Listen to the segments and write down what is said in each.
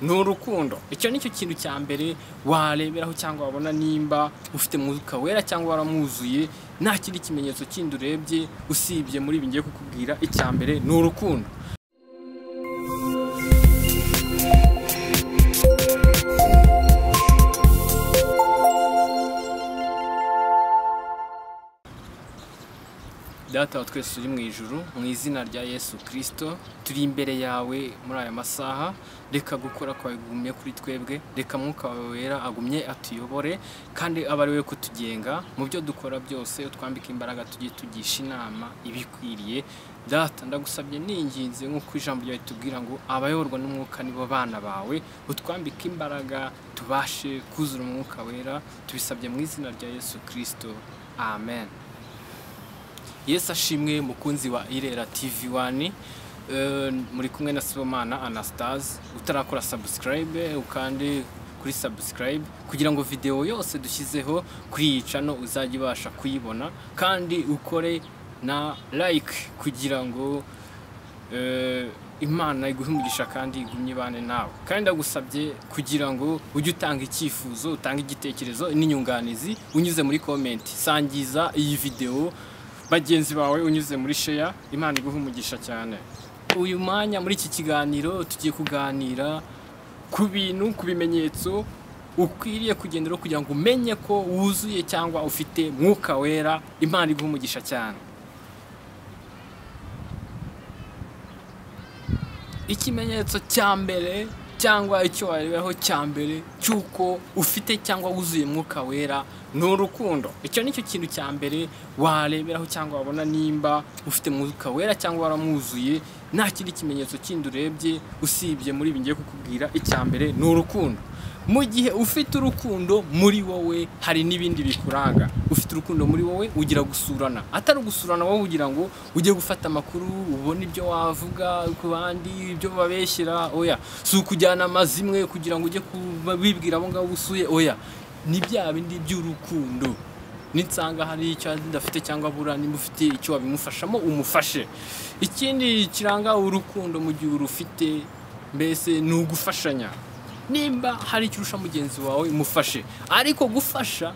ni urukundo. Icyo nicyo kintu cya mbere wareberaho cyangwa wabona nimba ufite Mwuka Wera cyangwa waramwuzuye. Nta kindi kimenyetso kindi urebye usibye muri ibi ngiye kukubwira. Icya mbere ni urukundo. Data wa twese uri mu ijuru, mu izina rya Yesu Kristo, turi imbere yawe muri aya masaha. Reka gukora kwawe kugumye kuri twebwe, reka Mwuka wawe Wera agumye atuyobore kandi abe ari we kutugenga mu byo dukora byose, utwambike imbaraga tujye tugisha inama ibikwiriye. Data, ndagusabye ninginze nk'uko ijambo ryawe tubwira ngo abayoborwa n'Umwuka nibo bana bawe, utwambike imbaraga tubashe kuzura Umwuka Wera. Tubisabye mu izina rya Yesu Kristo, amen. Yesu ashimwe. Mukunzi wa Irera TV 1, muri kumwe na Sibomana Anastase. Utarakora subscribe, ukande kuri subscribe kugira ngo video yose dushyizeho kuri iyi channel uzajye ubasha kuyibona, kandi ukore na like kugira ngo Imana iguhe umugisha kandi igumye ibane nawe. Kandi ndagusabye kugira ngo ujye utanga icyifuzo, utange igitekerezo n'inyunganizi unyuze muri comment. Sangiza iyi video bagenzi bawe unyuze muri share. Imana iguhe umugisha cyane. Uyu mwanya muri iki kiganiro tugiye kuganira ku bintu, ku bimenyetso ukwiriye kugendera kugira ngo umenye ko wuzuye cyangwa ufite Mwuka Wera. Imana iguhe umugisha cyane. Ikimenyetso cya mbere cyangwa icyo wareberaho cya mbere cy'uko ufite cyangwa wuzuye Mwuka Wera ni urukundo. Icyo nicyo kintu cya mbere wareberaho cyangwa wabona nimba ufite Mwuka Wera cyangwa waramwuzuye. Nta kindi kimenyetso kindi urebye usibye muri ibi ngiye kukubwira. Icya mbere ni urukundo. Mu gihe ufite urukundo muri wowe, hari n'ibindi bikuranga. Ufite urukundo muri wowe ugira gusurana, atari ugusurana wowe ugira ngo ujye gufata amakuru ubone ibyo wavuga ku bandi, ibyo babeshyira. Oya, si ukujyana amazimwe kugira ngo ujye kubibwira abo ngabo usuye. Oya, ni bya bindi by'urukundo. Nitsanga hari icyo ndafite cyangwa abura, nimba ufite icyo wabimufashamo umufashe. Ikindi kiranga urukundo mu gihe urufite mbese ni ugufashanya. Nimba hari icyo urusha mugenzi wawe umufashe. Ariko gufasha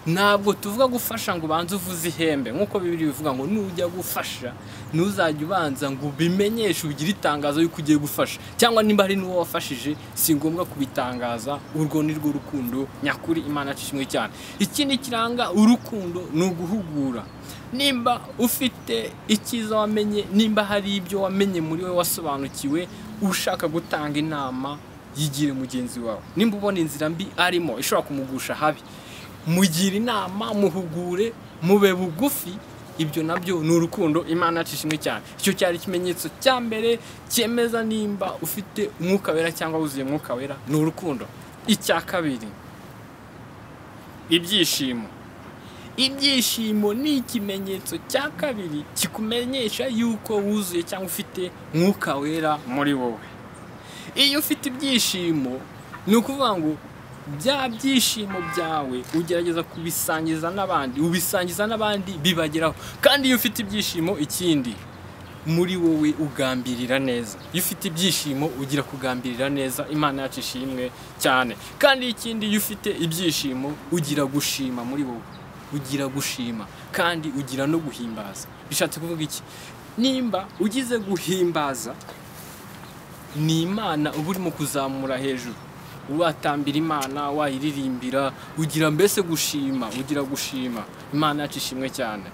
ntabwo tuvuga gufasha ngo ubanze uvuze ihembe, nk'uko Bibiliya bivuga ngo nujya gufasha ntuzajya ubanza ngo ubimenyeshe, ugire itangazo yuko ugiye gufasha, cyangwa nimba hari n'uwo wafashije si ngombwa kubitangaza. Urwo ni rwo rukundo nyakuri. Imana ishimwe cyane. Ikindi kiranga urukundo ni uguhugura. Nimba ufite icyiza wamenye, nimba hari ibyo wamenye muri wowe wasobanukiwe, ushaka gutanga inama, yigire mugenzi wawe. Nimba ubona inzira mbi arimo ishobora kumugusha habi, mugira inama, muhugure, mube bugufi. Ibyo nabyo ni urukundo. Imana ishimwe cyane. Icyo cyari ikimenyetso cya mbere cyemeza nimba ufite Umwuka Wera cyangwa wuzuye Mwuka Wera, ni urukundo. Icya kabiri, ibyishimo. Ibyishimo ni ikimenyetso cya kabiri kikumenyesha yuko wuzuye cyangwa ufite Mwuka Wera muri wowe. Iyo ufite ibyishimo, ni ukuvuga ngo bya byishimo byawe ugerageza kubisangiza n'abandi, ubisangiza n'abandi bibageraho. Kandi iyo ufite ibyishimo, ikindi muri wowe ugambirira neza. Iyo ufite ibyishimo ugira kugambirira neza. Imana yacu ishimwe cyane. Kandi ikindi, iyo ufite ibyishimo ugira gushima muri wowe, ugira gushima kandi ugira no guhimbaza. Bishatse kuvuga iki? Nimba ugize guhimbaza, ni Imana uba urimo kuzamura hejuru, watambira Imana, wayiririmbira, ugira mbese gushima, ugira gushima. Imana yacu ishimwe cyane.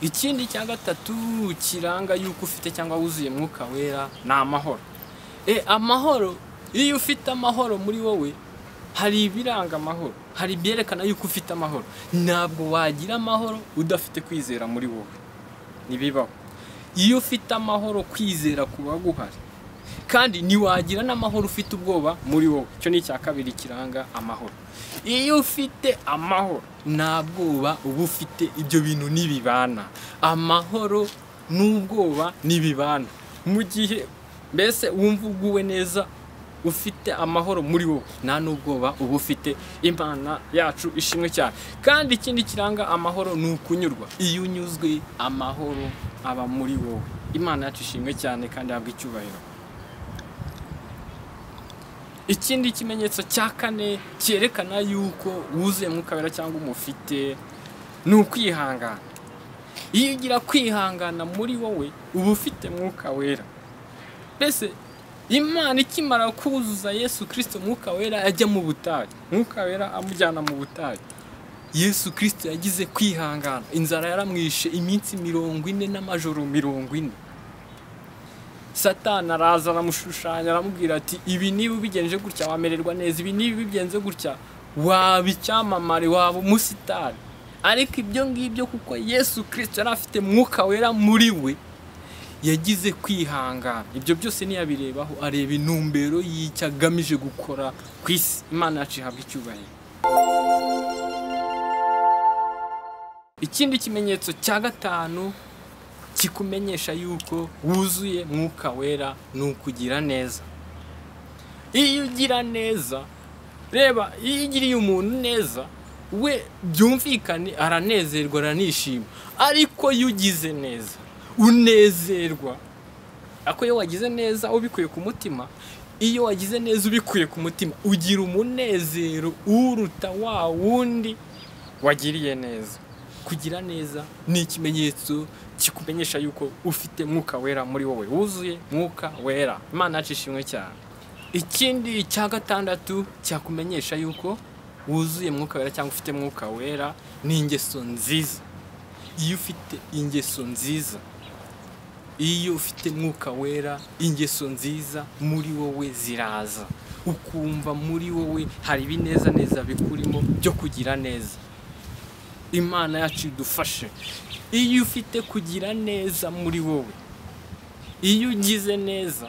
Ikindi cya gatatu kiranga yuko ufite cyangwa wuzuye Mwuka Wera ni amahoro. Amahoro, iyo ufite amahoro muri wowe, hari ibiranga amahoro, hari ibyerekana yuko ufite amahoro. Ntabwo wagira amahoro udafite kwizera muri wowe, ntibibaho. Iyo ufite amahoro, kwizera kuba guhari, kandi ntiwagira n'amahoro ufite ubwoba muri wowe. Icyo ni icya kabiri kiranga amahoro. Iyo ufite amahoro nta bwoba uba ufite, ibyo bintu ntibibana. Amahoro n'ubwoba ntibibana. Mu gihe mbese wumva uguwe neza, ufite amahoro muri wowe, nta n'ubwoba uba ufite. Imana yacu ishimwe cyane. Kandi ikindi kiranga amahoro ni ukunyurwa. Iyo unyuzwe, amahoro aba muri wowe. Imana yacu ishimwe cyane kandi ihabwe icyubahiro. Ikindi kimenyetso cya kane cyerekana yuko wuzuye Mwuka Wera cyangwa umufite ni ukwihangana. Iyo ugira kwihangana muri wowe uba ufite Mwuka Wera. Mbese Imana ikimara kuzuza Yesu Kristo Mwuka Wera ajya mu butayu, Mwuka Wera amujyana mu butayu, Yesu Kristo yagize kwihangana. Inzara yaramwishe iminsi 40 n'amajoro 40. Satani araza aramushushanya, aramubwira ati ibi niba ubigenje gutya wamererwa neza, ibi niba ubigenze gutya waba icyamamare, waba umusitari. Ariko ibyo ngibyo kuko Yesu Kristo yari afite Mwuka Wera muri we, yagize kwihangana. Ibyo byose ntiyabirebaho, areba intumbero y'icyo agamije gukora ku isi. Imana yacu ihabwa icyubahiro. Ikindi kimenyetso cya gatanu kikumenyesha yuko wuzuye Mwuka Wera ni ukugira neza. Iyo ugira neza, reba, iyo ugiriye umuntu neza we byumvikane aranezerwa, aranishima. Ariko iyo ugize neza unezerwa. Ako iyo wagize neza ubikuye ku mutima, iyo wagize neza ubikuye ku mutima ugira umunezero uruta wa wundi wagiriye neza. Kugira neza ni ikimenyetso kikumenyesha yuko ufite Mwuka Wera muri wowe, wuzuye Mwuka Wera. Imana yacu ishimwe cyane. Ikindi cya gatandatu cyakumenyesha yuko wuzuye Mwuka Wera cyangwa ufite Mwuka Wera ni ingeso nziza. Iyo ufite ingeso nziza, iyo ufite Mwuka Wera, ingeso nziza muri wowe ziraza, ukumva muri wowe hari ibinezaneza bikurimo byo kugira neza. Imana yacu idufashe. Iyo ufite kugira neza muri wowe, iyo ugize neza,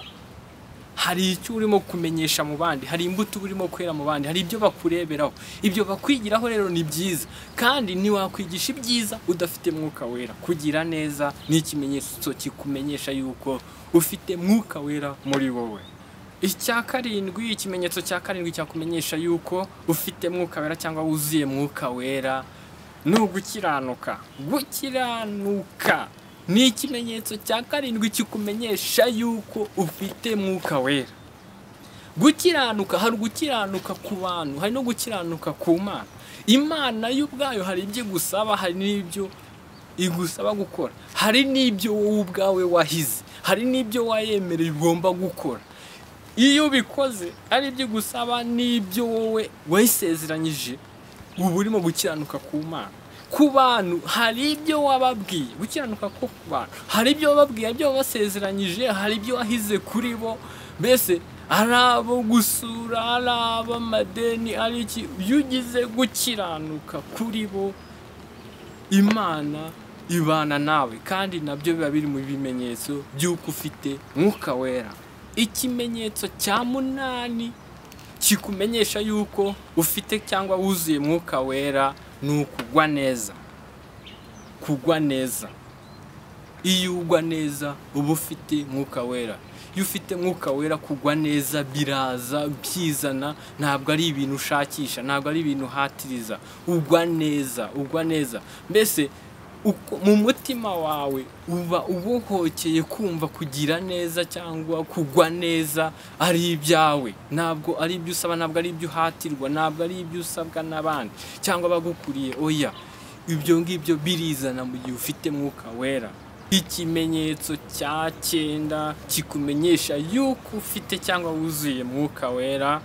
hari icyo urimo kumenyesha mu bandi, hari imbuto urimo kwera mu bandi, hari ibyo bakureberaho, ibyo bakwigiraho rero ni byiza. Kandi ntiwakwigisha ibyiza udafite Mwuka Wera. Kugira neza ni ikimenyetso kikumenyesha yuko ufite Mwuka Wera muri wowe. Icya karindwi, ikimenyetso cya karindwi cyakumenyesha yuko ufite Mwuka Wera cyangwa wuzuye Mwuka Wera ni ugukiranuka. Gukiranuka ni ikimenyetso cya karindwi kikumenyesha yuko ufite Mwuka Wera. Gukiranuka, hari gukiranuka ku bantu, hari no gukiranuka ku Mana. Imana y'ubwayo hari ibyo igusaba, hari n'ibyo igusaba gukora, hari n'ibyo wowe ubwawe wahize, hari n'ibyo wayemereye ugomba gukora. Iyo ubikoze ari ibyo igusaba n'ibyo wowe wayisezeranyije, uba urimo gukiranuka ku Mana. Ku bantu hari ibyo wababwiye, gukiranuka ko ku bantu hari ibyo wababwiye, ibyo wabasezeranyije, hari ibyo wahize kuri bo. Mbese ari abo gusura, ari ab'amadeni, ari iki, iyo ugize gukiranuka kuri bo, Imana ibana nawe, kandi nabyo biba biri mu bimenyetso by'uko ufite Mwuka Wera. Ikimenyetso cya munani kikumenyesha yuko ufite cyangwa wuzuye Mwuka Wera ni ukugwa neza. Kugwa neza. Iyo ugwa neza uba ufite Mwuka Wera. Iyo ufite Mwuka Wera kugwa neza biraza byizana, ntabwo ari ibintu ushakisha, ntabwo ari ibintu uhatiriza. Ugwa neza, ugwa neza. Mbese mu mutima wawe uba ubohokeye kumva kugira neza cyangwa kugwa neza ari ibyawe, ntabwo ari ibyo usaba, ntabwo ari ibyo uhatirwa, ntabwo ari ibyo usabwa n'abandi cyangwa bagukuriye. Oya, ibyo ngibyo birizana mu gihe ufite Mwuka Wera. Ikimenyetso cya cyenda kikumenyesha yuko ufite cyangwa wuzuye Mwuka Wera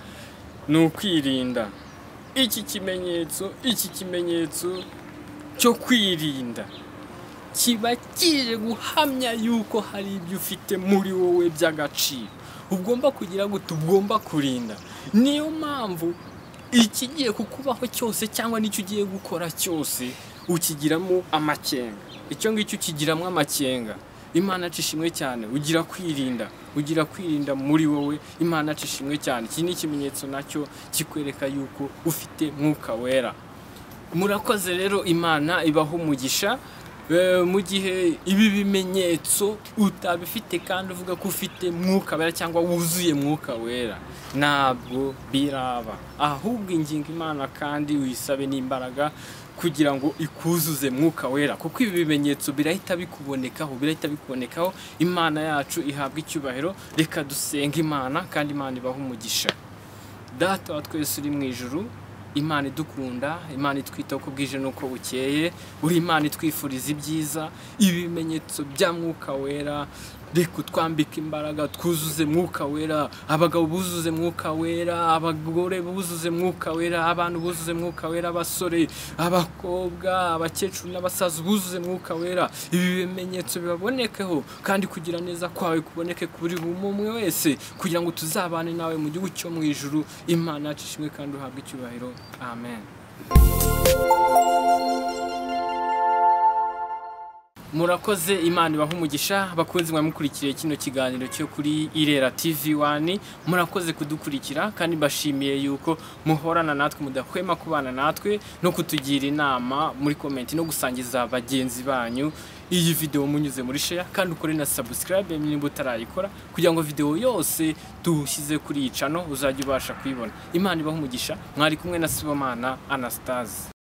ni ukwirinda. Iki kimenyetso cyo kwirinda kiba kije guhamya yuko hari ibyo ufite muri wowe by'agaciro ugomba kugira ngo ugomba kurinda. Niyo mpamvu ikigiye kukubaho cyose cyangwa n'icyo ugiye gukora cyose ukigiramo amakenga. Icyo ngicyo ukigiramo amakenga. Imana ishimwe cyane, ugira kwirinda, ugira kwirinda muri wowe. Imana ishimwe cyane. Iki ni ikimenyetso nacyo kikwereka yuko ufite Mwuka Wera. Murakoze rero, Imana ibaho umugisha. Mu gihe ibi bimenyetso utabifite kandi uvuga ko ufite Mwuka Wera cyangwa wuzuye Mwuka Wera, ntabwo biraba. Ahubwo ingingo Imana kandi uyisabe n'imbaraga kugira ngo ikuzuze Mwuka Wera, kuko ibi bimenyetso birahita bikubonekaho, birahita bikubonekaho. Imana yacu ihabwa icyubahiro. Reka dusenge Imana, kandi Imana ibahe umugisha. Data wa twese uri mu ijuru, Imana idukunda, Imana itwitaho uko bwije n'uko bukeye, uri Imana itwifuriza ibyiza. Ibimenyetso bya Mwuka Wera, reka utwambike imbaraga, twuzuze Mwuka Wera, abagabo buzuze Mwuka Wera, abagore buzuze Mwuka Wera, abantu buzuze Mwuka Wera, abasore, abakobwa, abakecuru n'abasaza buzuze Mwuka Wera. Ibi bimenyetso bibabonekeho, kandi kugira neza kwawe kuboneke kuri buri umwe wese, kugira ngo tuzabane nawe mu gihugu cyo mu ijuru. Imana yacu ishimwe kandi uhabwe icyubahiro. Amen. Murakoze, Imana ibahe umugisha. Bakunzi mwamukurikiye kino kiganiro cyo kuri Irera TV 1, murakoze kudukurikira, kandi mbashimiye yuko muhorana natwe, mudahwema kubana natwe no kutugira inama muri comment no gusangiza bagenzi banyu iyi video munyuze muri share, kandi ukore na subscribe niba utarayikora, kugira ngo video yose dushyize kuri iyi channel uzajye ubasha kuyibona. Imana ibahe umugisha. Mwari kumwe na Sibomana Anastase.